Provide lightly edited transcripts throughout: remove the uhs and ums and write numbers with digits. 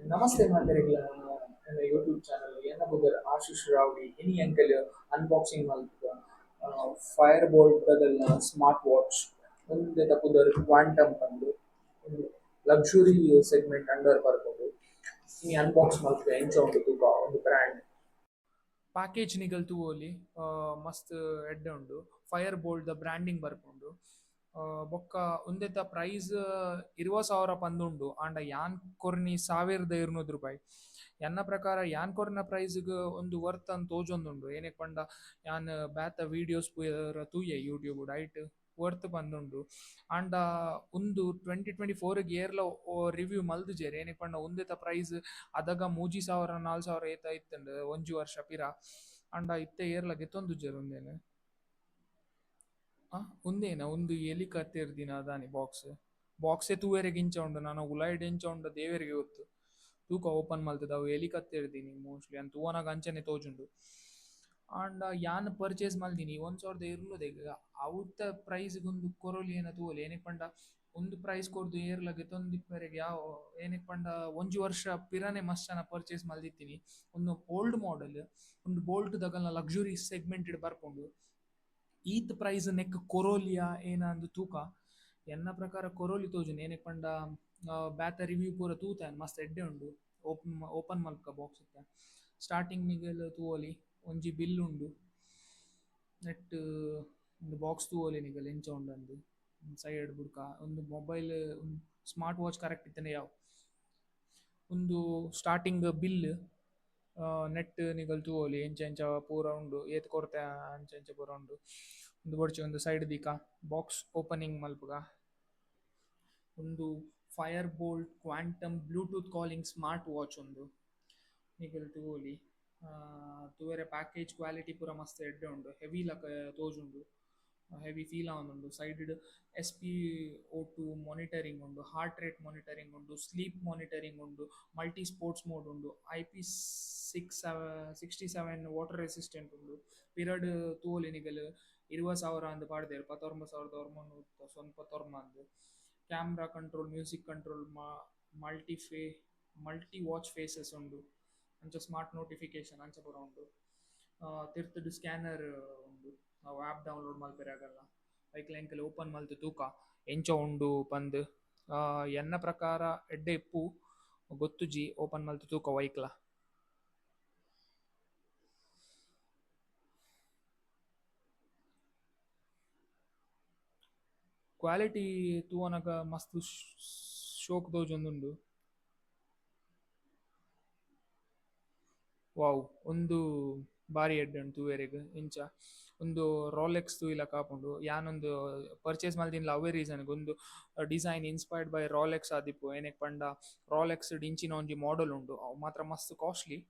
ನಮಸ್ತೆ ಮಾತೆರೆಗ್ಲ ಎನ್ನ YouTube channel. ಎನ್ನ ಪುದರ್ ಆಶೀಶ್ ರಾವಡಿ. ಇನಿ ಎಂಕಲ್ ಅನ್ಬಾಕ್ಸಿಂಗ್ ಮಲ್ಪುಗ ಫೈರ್ ಬೋಲ್ಟ್ ದಗಲ್ನ ಸ್ಮಾರ್ಟ್ ವಾಚ್. ಉಂದೆತ ಪುದರ್ ಕ್ವಾಂಟಮ್ ಪಂದ್. ಉಂದು ಲಕ್ಸುರಿ ಸೆಗ್ಮೆಂಟ್ ಅಂಡರ್ ಬರ್ಪುಂಡು. ಇನಿ ಅನ್ಬಾಕ್ಸ್ ಮಲ್ಪುಗ ಎಂಚ ಉಂಡು ತೂಕ ಉಂದು ಬ್ರ್ಯಾಂಡ್. ಪ್ಯಾಕೇಜ್ ನಿಗಲ್ ತೂವೊಲಿ, ಮಸ್ತ್ ಎಡ್ಡೆ ಉಂಡು. ಫೈರ್ ಬೋಲ್ಟ್ ದ ಬ್ರ್ಯಾಂಡಿಂಗ್ ಬರ್ಪುಂಡು. ಬೊಕ್ಕ ಉಂದೆತ ಪ್ರೈಸ್ 20,000 ಪಂದ್ ಉಂಡು. ಆಂಡ ಯಾನ್ ಕೊರ್ನಿ 1200 ರೂಪಾಯಿ. ಎನ್ನ ಪ್ರಕಾರ ಯಾನ್ ಕೊರ್ನ ಪ್ರೈಸ್ ಗ್ ಉಂದು ವರ್ತ್ ಅಂದ್ ತೋಜೊಂದುಂಡು. ಏನೆಕ್ ಪಂಡ ಯಾನ್ ಬೇತೆ ವೀಡಿಯೋಸ್ ಪೂರ ತೂಯೆ ಯೂಟ್ಯೂಬ್ ಡ್ ಐಟ್ ವರ್ತ್ ಪಂದುಂಡು. ಆಂಡ ಉಂದು 2024 ಗ್ ಏರ್ಲ ರಿವ್ಯೂ ಮಲ್ದಿಜೆರ್. ಏನೆಕ್ ಪಂಡ ಉಂದೆತ ಪ್ರೈಸ್ ಅದಗ 3000 4000 ಏತ ಇತ್ತ್ಂಡ್ ಒಂಜಿ ವರ್ಷ ಪಿರ. ಆಂಡ ಇತ್ತೆ ಏರ್ಲ ಗೆತೊಂದುಜೆರ್ ಉಂದೆನ್. ಉಂದೇನ ಉಂದು ಎಲಿ ಕತ್ತೆರ್ದಿನ ದಾನಿ ಬಾಕ್ಸ್. ಬಾಕ್ಸೇ ತೂವೆರೆಗ್ ಇಂಚ ಉಂಡು ನನ ಉಲಾಯಿಡ್ ಎಂಚ ಉಂಡು ದೇವೆರ್ಗೆ ಗೊತ್ತು. ತೂಕ ಓಪನ್ ಮಲ್ತುದು ಅವು ಎಲಿ ಕತ್ತೆರ್ದಿನಿ ಮೋಸ್ಟ್ಲಿ ಯಾನ್ ತೂವನಗ ಅಂಚನೆ ತೋಜುಂಡು. ಆಂಡ ಯಾನ್ ಪರ್ಚೇಸ್ ಮಲ್ದಿನಿ 1200 ಅವುತ ಪ್ರೈಸ್ ಗ್ ಉಂದು ಕೊರೊಲಿ ಏನ ತೂವೊಲಿ. ಏನೆಕ್ ಪಂಡ ಉಂದು ಪ್ರೈಸ್ ಕೊರ್ದು ಏರ್ಲ ಗೆತೊಂದಿಪ್ಪೆರೆಗ್ ಯಾವ್. ಏನೆಕ್ ಪಂಡ ಒಂಜಿ ವರ್ಷ ಪಿರನೆ ಮಸ್ತ್ ಜನ ಪರ್ಚೇಸ್ ಮಲ್ದಿತ್ತಿನಿ. ಉಂದು ಓಲ್ಡ್ ಮಾಡೆಲ್. ಉಂದು ಬೋಲ್ಟ್ ದಕಲ್ನ ಲಕ್ಸುರಿ ಸೆಗ್ಮೆಂಟ್ ಡ್ ಬರ್ಪುಂಡು. ಈತ್ ಪ್ರೈಸ್ ನೆಕ್ ಕೊರೊಲಿಯ ಏನ ಅಂದ್ ತೂಕ. ಎನ್ನ ಪ್ರಕಾರ ಕೊರೊಲಿ ತೋಜುಂಡು. ಏನೆಕ್ ಪಂಡ ಬೇತೆ ರಿವ್ಯೂ ಪೂರ ತೂತೆ ಮಸ್ತ್ ಎಡ್ಡೆ ಉಂಡು. ಓಪನ್ ಓಪನ್ ಮಲ್ಪುಗ ಬಾಕ್ಸ್ ಇತ್ತೆ. ಸ್ಟಾರ್ಟಿಂಗ್ ನಿಗಲ್ ತೂವೊಲಿ ಒಂಜಿ ಬಿಲ್ ಉಂಡು. ನೆಟ್ಟ್ ಉಂದು ಬಾಕ್ಸ್ ತೂವೊಲಿ ನಿಗಲ್ ಎಂಚ ಉಂಡು ಸೈಡ್ ಬುಡ್ಕ. ಉಂದು ಮೊಬೈಲ್ ಸ್ಮಾರ್ಟ್ ವಾಚ್ ಕರೆಕ್ಟ್ ಇತ್ತ್ಂಡ ಯಾವು. ಉಂದು ಸ್ಟಾರ್ಟಿಂಗ್ ಬಿಲ್. ನೆಟ್ ನಿಗಲ್ ತೂವೊಲಿ ಎಂಚ ಎಂಚ ಪೂರ ಉಂಡು ಏತ್ ಕೊರ್ತೆ ಅಂಚ ಅಂಚ ಪೂರ ಉಂಡು. ಉಂದು ಬೊಡ್ಚಿ ಉಂದು ಸೈಡ್ ದೀಕ. ಬಾಕ್ಸ್ ಓಪನಿಂಗ್ ಮಲ್ಪುಗ. ಉಂದು fire bolt quantum Bluetooth calling smart watch ಉಂದು. ನಿಗಲ್ ತೂವೊಲಿ. ತೂವೆರೆ ಪ್ಯಾಕೇಜ್ ಕ್ವಾಲಿಟಿ ಪೂರ ಮಸ್ತ್ ಎಡ್ಡೆ ಉಂಡು. ಹೆವಿ ಲಕ ತೋಜುಂಡು. ಹೆವಿ ಫೀಲ್ ಆವೊಂದುಂಡು. ಸೈಡ್ ಡ್ SpO2 monitoring ಉಂಡು, ಹಾರ್ಟ್ ರೇಟ್ ಮಾನಿಟರಿಂಗ್ ಉಂಡು, ಸ್ಲೀಪ್ ಮಾನಿಟರಿಂಗ್ ಉಂಡು, ಮಲ್ಟಿ ಸ್ಪೋರ್ಟ್ಸ್ ಮೋಡ್ ಉಂಡು, IP6 67 water resistant ಉಂಡು. ಪಿರಡ್ ತೂವೊಲಿ ನಿಗಲ್ 20,000 ಅಂದ್ ಪಾಡ್ದೆರ್ 19,900 ಸ್ವಂತ ತೊರ್ಮ ಅಂದ್. Camera control, music control, multi watch faces ಉಂಡು. ಅಂಚ ಸ್ಮಾರ್ಟ್ ನೋಟಿಫಿಕೇಶನ್ ಅಂಚ ಪೂರ ಉಂಡು. ತಿರ್ತುಡು ಸ್ಕ್ಯಾನರ್ ಉಂಡು. ಅವು ಆಪ್ ಡೌನ್ಲೋಡ್ ಮಲ್ಪೆರೆ ಆಗಲ್ಲ. ಐಕ್ಲ ಎಂಕುಲು ಓಪನ್ ಮಲ್ತ್ ತೂಕ ಎಂಚ ಉಂಡು ಪಂದ್. ಎನ್ನ ಪ್ರಕಾರ ಎಡ್ಡೆ ಇಪ್ಪು ಗೊತ್ತುಜಿ ಓಪನ್ ಮಲ್ತ್ ತೂಕ ವೈಕ್ಲ. ಕ್ವಾಲಿಟಿ ತೂವನಗ ಮಸ್ತ್ ಶೋಕು ತೋಜೊಂದುಂಡು. ವಾವ್, ಉಂದು ಬಾರಿ ಎಡ್ಡೆ ಉಂಡು ತೂವೆರೆಗ್ ಇಂಚ. ಉಂದು ರೋಲೆಕ್ಸ್ ತೂಯಿಲಕ ಆಪುಂಡು. ಯಾನ್ ಉಂದು ಪರ್ಚೇಸ್ ಮಲ್ದಿನ್ಲ ಅವ್ವೆ ರೀಸನ್ ಗ್ ಉಂದು ಡಿಸೈನ್ ಇನ್ಸ್ಪೈರ್ಡ್ ಬೈ ರೋಲೆಕ್ಸ್ ಆದಿಪ್ಪು. ಏನೆಕ್ ಪಂಡ ರೋಲೆಕ್ಸ್ ಡ್ ಇಂಚಿನ ಒಂಜಿ ಮಾಡೆಲ್ ಉಂಡು. ಅವು ಮಾತ್ರ ಮಸ್ತ್ ಕಾಸ್ಟ್ಲಿ.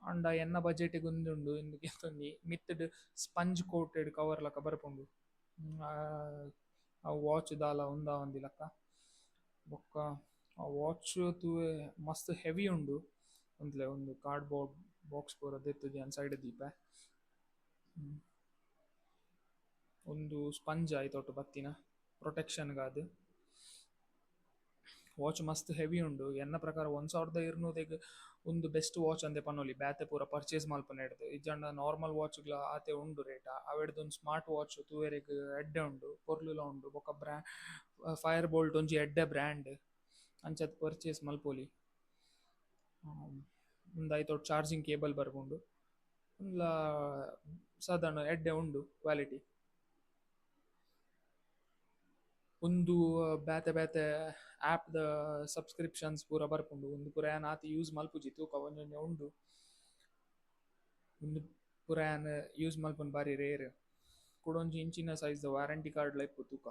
ಆಂಡ ಎನ್ನ ಬಜೆಟ್ ಗ್ ಉಂದು ಉಂಡು ಇಂದು ಗೆತೊಂದಿ. ಮಿತ್ತುಡ್ ಸ್ಪಂಜ್ ಕೋಟೆಡ್ ಕವರ್ ಲಕ ಬರ್ಪುಂಡು. ಅವು ವಾಚ್ ದಾಲ ಉಂದಾವಂದಿಲಕ. ಬೊಕ್ಕ ಆ ವಾಚ್ ತೂವೆ ಮಸ್ತ್ ಹೆವಿ ಉಂಡು. ಉಂತ್ಲೆ ಉಂದು ಕಾರ್ಡ್ ಬೋರ್ಡ್ ಬಾಕ್ಸ್ ಪೂರ ದೆತ್ತುದು ಯಾನ್ ಸೈಡ್ ದೀಪೆ. ಉಂದು ಸ್ಪಂಜ್ ಐತೊಟ್ಟು ಬತ್ತಿನ ಪ್ರೊಟೆಕ್ಷನ್ ಗಾದ್. ವಾಚ್ ಮಸ್ತ್ ಹೆವಿ ಉಂಡು. ಎನ್ನ ಪ್ರಕಾರ 1200 ಗ್ ಉಂದು ಬೆಸ್ಟ್ ವಾಚ್ ಅಂದೆ ಪನೊಲಿ ಬೇತೆ ಪೂರ ಪರ್ಚೇಸ್ ಮನ್ಪುನೆಡ್ದ್. ಇಜ್ಜಾಂಡ ನಾರ್ಮಲ್ ವಾಚ್ ಗ್ಲಾ ಆತೆ ಉಂಡು ರೇಟ್. ಅವೆಡ್ದ್ ಒಂಜಿ ಸ್ಮಾರ್ಟ್ ವಾಚ್ ತೂವೆರೆಗ್ ಎಡ್ಡೆ ಉಂಡು ಪೊರ್ಲುಲ ಉಂಡು. ಬೊಕ ಫೈರ್ ಬೋಲ್ಟ್ ಒಂಜಿ ಎಡ್ಡೆ ಬ್ರ್ಯಾಂಡ್. ಅಂಚಾದ್ ಪರ್ಚೇಸ್ ಮನ್ಪೊಲಿ. ಉಂದು ಐತೊಟ್ಟು ಚಾರ್ಜಿಂಗ್ ಕೇಬಲ್ ಬರ್ಪುಂಡು. ಉಂದುಲ ಸಾಧಾರಣ ಎಡ್ಡೆ ಉಂಡು ಕ್ವಾಲಿಟಿ. ಉಂದು ಬೇತೆ ಬೇತೆ ಆಪ್ ದ ಸಬ್ಸ್ಕ್ರಿಪ್ಷನ್ಸ್ ಪೂರ ಬರ್ಪುಂಡು. ಉಂದು ಪೂರ ಯಾನ್ ಆತ್ ಯೂಸ್ ಮಲ್ಪುಜಿ ತೂಕ ಒಂಜೊಂಜಿ ಉಂಡು. ಉಂದು ಪೂರ ಯಾನ್ ಯೂಸ್ ಮಲ್ಪುನ ಬಾರಿ ರೇರ್. ಕುಡೊಂಜಿ ಇಂಚಿನ ಸೈಜ್ ದ ವಾರಂಟಿ ಕಾರ್ಡ್ ಲ ಇಪ್ಪು ತೂಕ.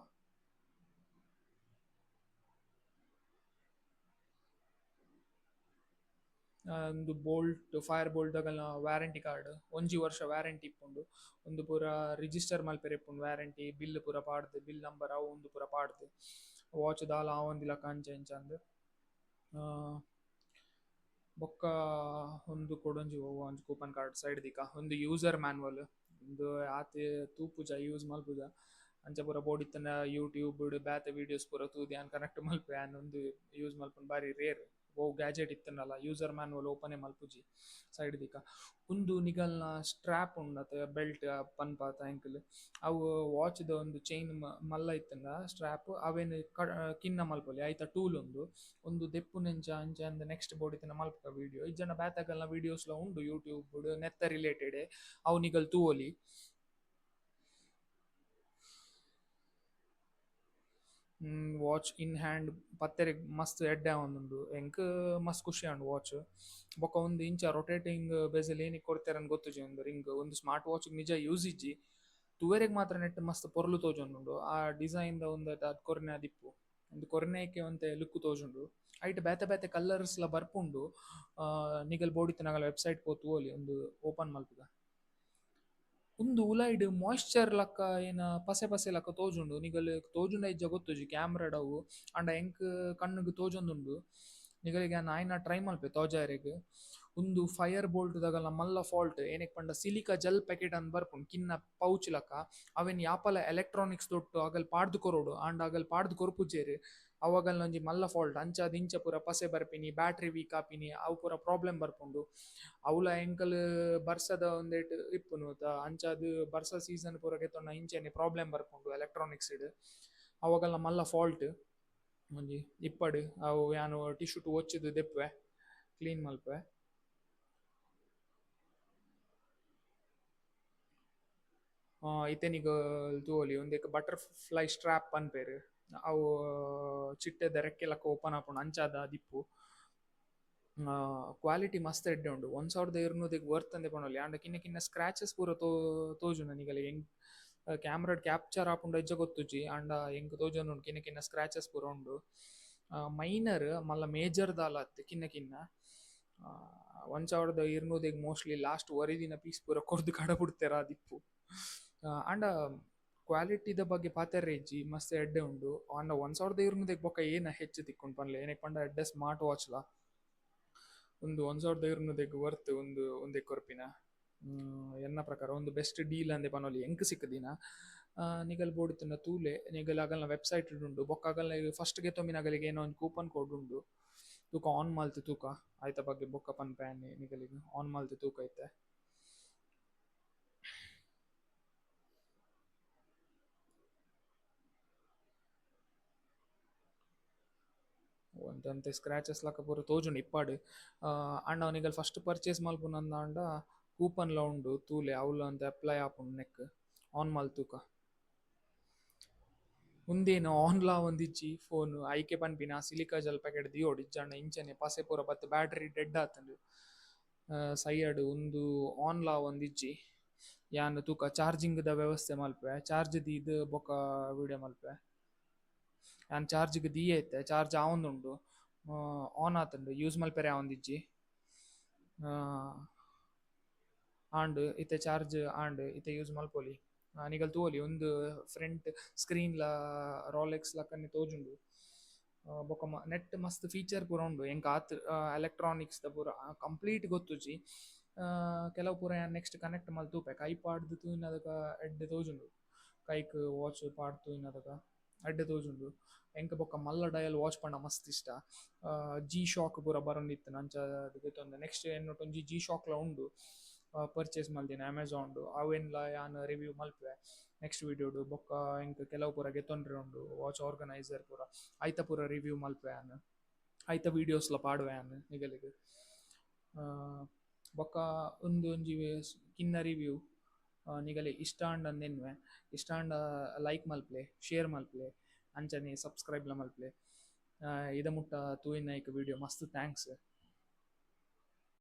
ಉಂದು ಬೋಲ್ಟ್ ಫೈರ್ ಬೋಲ್ಟ್ ದಕಲ್ನ ವಾರಂಟಿ ಕಾರ್ಡ್. ಒಂಜಿ ವರ್ಷ ವಾರಂಟಿ ಇಪ್ಪುಂಡು. ಉಂದು ಪೂರ ರಿಜಿಸ್ಟರ್ ಮಲ್ಪೆರೆ ಇಪ್ಪುಂಡು ವಾರಂಟಿ ಬಿಲ್ ಪೂರ ಪಾಡ್ದ್ ಬಿಲ್ ನಂಬರ್ ಅವು ಉಂದು ಪೂರ ಪಾಡ್ದ್. ವಾಚ್ ದಾಲ ಆವಂದಿಲಕ ಅಂಚ ಇಂಚ ಅಂದ್. ಬೊಕ್ಕ ಉಂದು ಕುಡೊಂಜಿ ಒವಾ ಒಂಜಿ ಕೂಪನ್ ಕಾರ್ಡ್ ಸೈಡ್ ದೀಕ. ಉಂದು ಯೂಸರ್ ಮ್ಯಾನುವಲ್. ಉಂದು ಆತ್ ತೂಪುಜ ಯೂಸ್ ಮಲ್ಪುಜ. ಅಂಚ ಪೂರ ಬೋಡಿತ್ತುಂಡ ಯೂಟ್ಯೂಬ್ ಡ್ ಬೇತೆ ವೀಡಿಯೋಸ್ ಪೂರ ತೂದು ಯಾನ್ ಕನೆಕ್ಟ್ ಮಲ್ಪುವೆ ಯಾನ್ ಉಂದು ಯೂಸ್ ಮಲ್ಪುನ ಬಾರಿ ರೇರ್. ಒವು ಗ್ಯಾಜೆಟ್ ಇತ್ತ್ಂಡಲ ಯೂಸರ್ ಮ್ಯಾನ್ಯುವಲ್ ಓಪನ್ ಮಲ್ಪುಜಿ ಸೈಡ್ ದಿಕ. ಉಂದು ನಿಗಲ್ನ ಸ್ಟ್ರಾಪ್ ಉಂಡತೆ ಬೆಲ್ಟ್ ಪನ್ಪತ ಎಂಕುಲು ಅವು ವಾಚ್ ದ ಒಂದು ಚೈನ್ ಮಲ್ಲ ಇತ್ತ್ಂಡ ಸ್ಟ್ರಾಪ್ ಅವೆನ್ ಕಿನ್ನ ಮಲ್ಪೊಲಿ ಐತ ಟೂಲ್ ಉಂದು. ಉಂದು ದೆಪ್ಪುನೆಂಚ ಅಂಚ ಅಂದ್ ನೆಕ್ಸ್ಟ್ ಬೋಡಿತ್ತಿನ ಮಲ್ಪುಗ ವಿಡಿಯೋ ಇಜ್ಜಂಡ ಬೇತೆಗಲ್ನ ವೀಡಿಯೋಸ್ ಲ ಉಂಡು ಯೂಟ್ಯೂಬ್ ಡ್ ನೆತ್ತ ರಿಲೇಟೆಡ್ ಅವು ನಿಗಲ್ ತೂವೊಲಿ. ವಾಚ್ ಇನ್ ಹ್ಯಾಂಡ್ ಪತ್ತೆರೆಗ್ ಮಸ್ತ್ ಎಡ್ಡೆ ಆವೊಂದುಂಡು ಎಂಕ್ ಮಸ್ತ್ ಖುಷಿ ಆಂಡ್ ವಾಚ್. ಬೊಕ ಉಂದು ಇಂಚ ರೊಟೇಟಿಂಗ್ ಬೆಜೆಲ್ ಏನಿಗ್ ಕೊರ್ತೆರಂದ್ ಗೊತ್ತುಜಿ ಉಂದು ರಿಂಗ್ ಉಂದು ಸ್ಮಾರ್ಟ್ ವಾಚ್ ನಿಜ ಯೂಸ್ ಇಜ್ಜಿ. ತೂವೆರೆಗ್ ಮಾತ್ರ ನೆಟ್ಟ್ ಮಸ್ತ್ ಪೊರ್ಲು ತೋಜೊಂದುಂಡು ಆ ಡಿಸೈನ್ ದ ಉಂದೆಟ್ ಅದ್ ಕೊರ್ನೆ ಆದಿಪ್ಪು ಉಂದು ಕೊರ್ನೈಕೆ ಒಂತೆ ಲುಕ್ ತೋಜುಂಡು. ಐಟ್ ಬೇತೆ ಬೇತೆ ಕಲರ್ಸ್ ಲ ಬರ್ಪುಂಡು ನಿಗಲ್ ಬೋಡಿತ್ತಿನಗಲ ವೆಬ್ಸೈಟ್ ಪೋದು ತೂವೊಲಿ ಉಂದು ಓಪನ್ ಮಲ್ಪುಗ. ಉಂದು ಉಲಾಯಿಡ್ ಮೋಯಿಶ್ಚರ್ ಲಕ್ಕ ಏನ ಪಸೆ ಪಸೆ ಲಕ್ಕ ತೋಜುಂಡು ನಿಗಲ್ ತೋಜುಂಡ ಇಜ್ಜ ಗೊತ್ತುಜಿ ಕ್ಯಾಮ್ರಾ ಅವು ಆಂಡ ಎಂಕ್ ಕಣ್ಣುಗ್ ತೋಜೊಂದುಂಡು ನಿಗಲಿಗ್ ಯಾನ್ ಆಯಿನ ಟ್ರೈ ಮಲ್ಪೆ ತೋಜಾಯೆರೆಗ್. ಉಂದು ಫೈರ್ ಬೋಲ್ಟ್ ದಗಲ್ನ ಮಲ್ಲ ಫಾಲ್ಟ್ ಏನೆಕ್ ಪಂಡ ಸಿಲಿಕಾ ಜೆಲ್ ಪ್ಯಾಕೆಟ್ ಅಂದ್ ಬರ್ಪುಂಡು ಕಿನ್ನ ಪೌಚ್ ಲಕ್ಕ ಅವೆನ್ ಯಾಪಲ ಎಲೆಕ್ಟ್ರಾನಿಕ್ಸ್ ದೊಟ್ಟು ಅಗಲ್ ಪಾಡ್ದ್ ಕೊರೊಡು ಆಂಡ ಅಗಲ್ ಪಾಡ್ದ್ ಕೊರ್ಪುಜೆರ್ ಅವ್ ಅಗಲ್ನ ಒಂಜಿ ಮಲ್ಲ ಫಾಲ್ಟ್ ಅಂಚಾದ್ ಇಂಚ ಪೂರ ಪಸೆ ಬರ್ಪಿನಿ ಬ್ಯಾಟ್ರಿ ವೀಕ್ ಆಪಿನಿ ಅವು ಪೂರ ಪ್ರಾಬ್ಲಮ್ ಬರ್ಪುಂಡು. ಅವ್ಲ ಎಂಕಲ್ ಬರ್ಸದ ಉಂದೆಟ್ ಇಪ್ಪುನು ಅಂಚಾದ್ ಬರ್ಸ ಸೀಸನ್ ಪೂರ ಗೆತೊನ್ನ ಇಂಚನೆ ಪ್ರಾಬ್ಲಮ್ ಬರ್ಪುಂಡು ಎಲೆಕ್ಟ್ರಾನಿಕ್ಸ್ ಡ್ ಅವ್ ಅಗಲ್ನ ಮಲ್ಲ ಫಾಲ್ಟ್ ಒಂಜಿ ಇಪ್ಪಡ್ ಅವು ಯಾನ್ ಟಿಶ್ಯೂ ಟು ಒಚ್ಚಿದ್ ದೆಪ್ಪುವೆ ಕ್ಲೀನ್ ಮಲ್ಪುವೆ. ಇತ್ತೆ ನಿಗಲ್ ತೂವೊಲಿ ಉಂದೆಕ್ ಬಟರ್ಫ್ಲೈ ಸ್ಟ್ರಾಪ್ ಪನ್ಪೆರ್ ಅವು ಚಿಟ್ಟೆದ ರೆಕ್ಕೆ ಲಕ್ಕ ಓಪನ್ ಆಪುಂಡು ಅಂಚಾದ್ ಆದಿಪ್ಪು. ಕ್ವಾಲಿಟಿ ಮಸ್ತ್ ಎಡ್ಡೆ ಉಂಡು 1200 ಗ್ ವರ್ತ್ ಅಂದೆ ಪನೊಲಿ ಆಂಡ ಕಿನ್ನ ಕಿನ್ನ ಸ್ಕ್ರಾಚಸ್ ಪೂರ ತೋಜುಂಡು ನಿಗಲೆಗ್ ಎಂಕ್ ಕ್ಯಾಮ್ರಾ ಕ್ಯಾಪ್ಚರ್ ಆಪುಂಡ ಇಜ್ಜ ಗೊತ್ತುಜಿ ಆಂಡ ಎಂಕ್ ತೋಜೊಂದುಂಡು ಕಿನ್ನ ಕಿನ್ನ ಸ್ಕ್ರಾಚಸ್ ಪೂರ ಉಂಡು. ಮೈನರ್ ಮಲ್ಲ ಮೇಜರ್ ದಾಲ ಅತ್ತ್ ಕಿನ್ನ ಕಿನ್ನ 1200 ಗ್ ಮೋಸ್ಟ್ಲಿ ಲಾಸ್ಟ್ ಒರಿದಿನ ಪೀಸ್ ಪೂರ ಕೊರ್ದು ಕಡಪುಡ್ತೆರ್ ಆದಿಪ್ಪು. ಆಂಡ ಕ್ವಾಲಿಟಿದ ಬಗ್ಗೆ ಪಾತೆರ್ರೆ ಇಜ್ಜಿ ಮಸ್ತ್ ಎಡ್ಡೆ ಉಂಡು ಆಂಡ 1200 ಗ್ ಬೊಕ ಏನ ಹೆಚ್ಚು ತಿಕ್ಕುಂಡು ಪನ್ಲೆ ಏನೆಕ್ ಪಂಡ ಎಡ್ಡೆ ಸ್ಮಾರ್ಟ್ ವಾಚ್ ಲ ಉಂದು 1200 ಗ್ ವರ್ತ್ ಉಂದು ಉಂದೆಕ್ ಕೊರ್ಪಿನ. ಎನ್ನ ಪ್ರಕಾರ ಉಂದು ಬೆಸ್ಟ್ ಡೀಲ್ ಅಂದೆ ಪನೊಲಿ ಎಂಕ್ ಸಿಕ್ಕುದಿನ. ನಿಗಲ್ ಬೋಡಿತ್ತಿನ ತೂಲೆ ನಿಗಲ್ ಅಗಲ್ನ ವೆಬ್ಸೈಟ್ ಉಂಡು ಬೊಕ್ಕ ಅಗಲ್ನ ಫಸ್ಟ್ ಗೆತೊಂಬಿನಗಲಿಗೆ ಏನೋ ಒಂಜಿ ಕೂಪನ್ ಕೋಡ್ ಉಂಡು ತೂಕ ಆನ್ ಮಲ್ತ್ ತೂಕ ಐತ ಬಗ್ಗೆ ಬೊಕ್ಕ ಪನ್ಪೆ ನಿಗಲಿಗ್ ಆನ್ ಮಲ್ತ್ ತೂಕ ಇತ್ತೆ. ಒಂತೆ ಸ್ಕ್ರಾಚಸ್ ಲಕ್ಕ ಪೂರ ತೋಜುಂಡು ಇಪ್ಪಾಡ್ ಆಂಡ ನಿಗಲ್ ಫಸ್ಟ್ ಪರ್ಚೇಸ್ ಮಲ್ಪುನಂದಾಂಡ ಕೂಪನ್ ಲ ಉಂಡು ತೂಲೆ ಅವ್ಲ ಒಂತೆ ಅಪ್ಲೈ ಆಪುಂಡು ನೆಕ್ ಆನ್ ಮಲ್ತ್ ತೂಕ. ಉಂದೇನು ಆನ್ ಲ ಆವೊಂದಿಜ್ಜಿ ಫೋನ್ ಐಕೆ ಪನ್ಪಿನ ಸಿಲಿಕಾ ಜೆಲ್ ಪ್ಯಾಕೆಟ್ ದಿಯೋಡು ಇಜ್ಜಾಂಡ ಇಂಚನೆ ಪಸೆ ಪೂರ ಬತ್ತ್ ಬ್ಯಾಟರಿ ಡೆಡ್ ಆತುಂಡು. ಸೈಯಡ್ ಉಂದು ಆನ್ ಲ ಆವೊಂದಿಜ್ಜಿ ಯಾನ್ ತೂಕ ಚಾರ್ಜಿಂಗ್ ದ ವ್ಯವಸ್ಥೆ ಮಲ್ಪುವೆ ಚಾರ್ಜ್ ದೀದ್ ಬೊಕ ವಿಡಿಯೋ ಮಲ್ಪುವೆ. ಯಾನ್ ಚಾರ್ಜ್ ಗ್ ದೀಯೆ ಇತ್ತೆ ಚಾರ್ಜ್ ಆವೊಂದುಂಡು ಆನ್ ಆತುಂಡು ಯೂಸ್ ಮಲ್ಪೆರೆ ಆವೊಂದಿಜ್ಜಿ. ಆಂಡ್ ಇತ್ತೆ ಚಾರ್ಜ್ ಆಂಡ್ ಇತ್ತೆ ಯೂಸ್ ಮಲ್ಪೊಲಿ. ನಿಗಲ್ ತೂವೊಲಿ ಉಂದು ಫ್ರಂಟ್ ಸ್ಕ್ರೀನ್ ಲ ರೋಲೆಕ್ಸ್ ಲಕ್ಕನೆ ತೋಜುಂಡು. ಬೊಕ ನೆಟ್ ಮಸ್ತ್ ಫೀಚರ್ ಪೂರ ಉಂಡು ಎಂಕ್ ಆತ್ ಎಲೆಕ್ಟ್ರಾನಿಕ್ಸ್ ದ ಪೂರ ಕಂಪ್ಲೀಟ್ ಗೊತ್ತುಜಿ. ಕೆಲವು ಪೂರ ಯಾನ್ ನೆಕ್ಸ್ಟ್ ಕನೆಕ್ಟ್ ಮಲ್ತ್ ತೂಪೆ ಕೈ ಪಾಡ್ದ್ ತೂಯಿನದಗ ಎಡ್ಡೆ ತೋಜುಂಡು ಕೈಕ್ ವಾಚ್ ಪಾಡ್ದ್ ತೂಯಿನದಗ ಎಡ್ಡೆ ತೋಜುಂಡು. ಎಂಕ್ ಬೊಕ ಮಲ್ಲ ಡಯಲ್ ವಾಚ್ ಪಂಡ ಮಸ್ತ್ ಇಷ್ಟ. ಜಿ ಶಾಕ್ ಪೂರ ಬರೊಂದಿತ್ತ್ಂಡ್ ಅಂಚ ಗೆತೊಂದೆ ನೆಕ್ಸ್ಟ್ ಎನ್ನೊಟ್ಟು ಒಂಜಿ ಜಿ ಶಾಕ್ ಲ ಉಂಡು ಪರ್ಚೇಸ್ ಮಲ್ದಿನ ಅಮೆಜಾನ್ ಡ್ ಅವೆನ್ಲ ಯಾನ್ ರಿವ್ಯೂ ಮಲ್ಪುವೆ ನೆಕ್ಸ್ಟ್ ವಿಡಿಯೋಡ್ ಬೊಕ್ಕ ಎಂಕ್ ಕೆಲವು ಪೂರ ಗೆತೊನ್ರೆ ಉಂಡು ವಾಚ್ ಆರ್ಗನೈಸರ್ ಪೂರ ಐತ ಪೂರ ರಿವ್ಯೂ ಮಲ್ಪುವೆ ಯಾನ್ ಐತ ವೀಡಿಯೋಸ್ ಲ ಪಾಡುವೆ ಯಾನ್ ನಿಗಲೆಗ್. ಬೊಕ್ಕ ಉಂದು ಒಂಜಿ ಕಿನ್ನ ರಿವ್ಯೂ ನಿಗಲೆ ಇಷ್ಟ ಆಂಡ ಅಂದ್ ಎನ್ನುವೆ ಇಷ್ಟ ಆಂಡ ಲೈಕ್ ಮಲ್ಪುಲೆ ಶೇರ್ ಮಲ್ಪುಲೆ ಅಂಚನೆ ಸಬ್ಸ್ಕ್ರೈಬ್ ಲ ಮಲ್ಪುಲೆ. ಇದ ಮುಟ್ಟ ತೂಯಿನೈಕ್ ವಿಡಿಯೋ ಮಸ್ತ್ thanks.